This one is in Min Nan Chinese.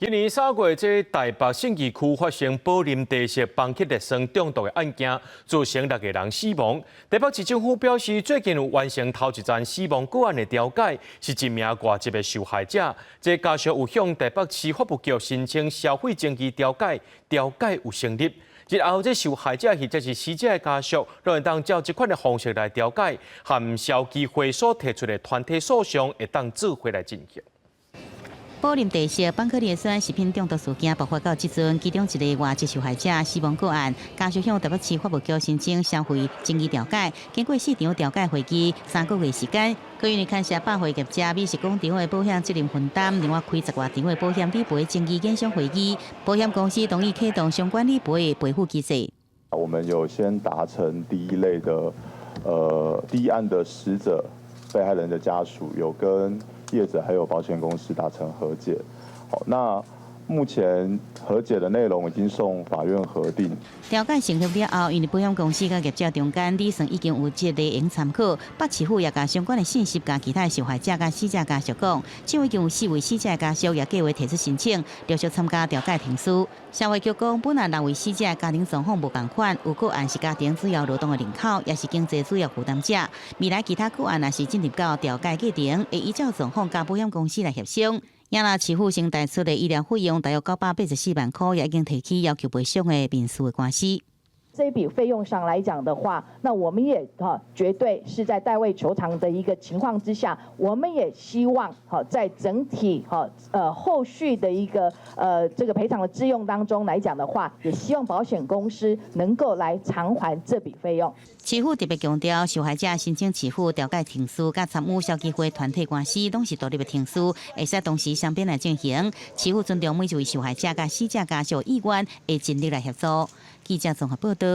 今年3月，這台北信義區發生寶林茶室邦克烈酸中毒的案件，造成六个人死亡。台北市政府表示，最近有完成頭一宗死亡個案的調解，是一名外籍的受害者。這家屬有向台北市法務局申請消費爭議調解，調解有成立。日後這受害者或者是死者的家屬，攏會當照這款的方式來調解，和消基會所提出的團體訴訟，會當做伙來進行。寶林茶室邦克烈酸食品中毒事件爆發到這陣，其中一个外籍受害者死亡個案，家屬向台北市法務局申請消費爭議調解，經過四場調解會議，3個月時間，佢因為牽涉百貨業者美食廣場的保險責任分擔，另外開十外場的保險理賠爭議研商會議，保險公司同意啟動相關理賠的賠付機制。我們有先達成第一類的，第一案的死者被害人的家屬有跟業者還有保險公司達成和解，好，那目前和解的內容已經送法院核定。調解成立了後，因為保險公司佮業者中間理算已經有這個用參考，北市府也共相關的信息共其他受害者佮死者家屬講，這已經有四位死者家屬也計劃提出申請，陸續參加調解程序。社會局講，本來六位死者家庭狀況無仝款，有個案是家庭主要勞動的人口，也是經濟主要負擔者。未來其他個案若是進入到調解過程，會依照狀況佮保險公司來協商。也若市府先貸出的醫療費用大約984萬塊，也已經提起要求賠償的民事的官司。這筆費用上來講的話，那我們也哈絕對是在代位求償的一個情況之下，我們也希望哈在整體哈後續的一個這個賠償的支用當中來講的話，也希望保險公司能夠來償還這筆費用。市府特別強調，受害者申請市府調解程序，佮參與消基會團體官司，攏是獨立的程序，會使同時雙邊來進行。市府尊重每一位受害者佮死者家屬意願，會盡力來協助。記者綜合報道。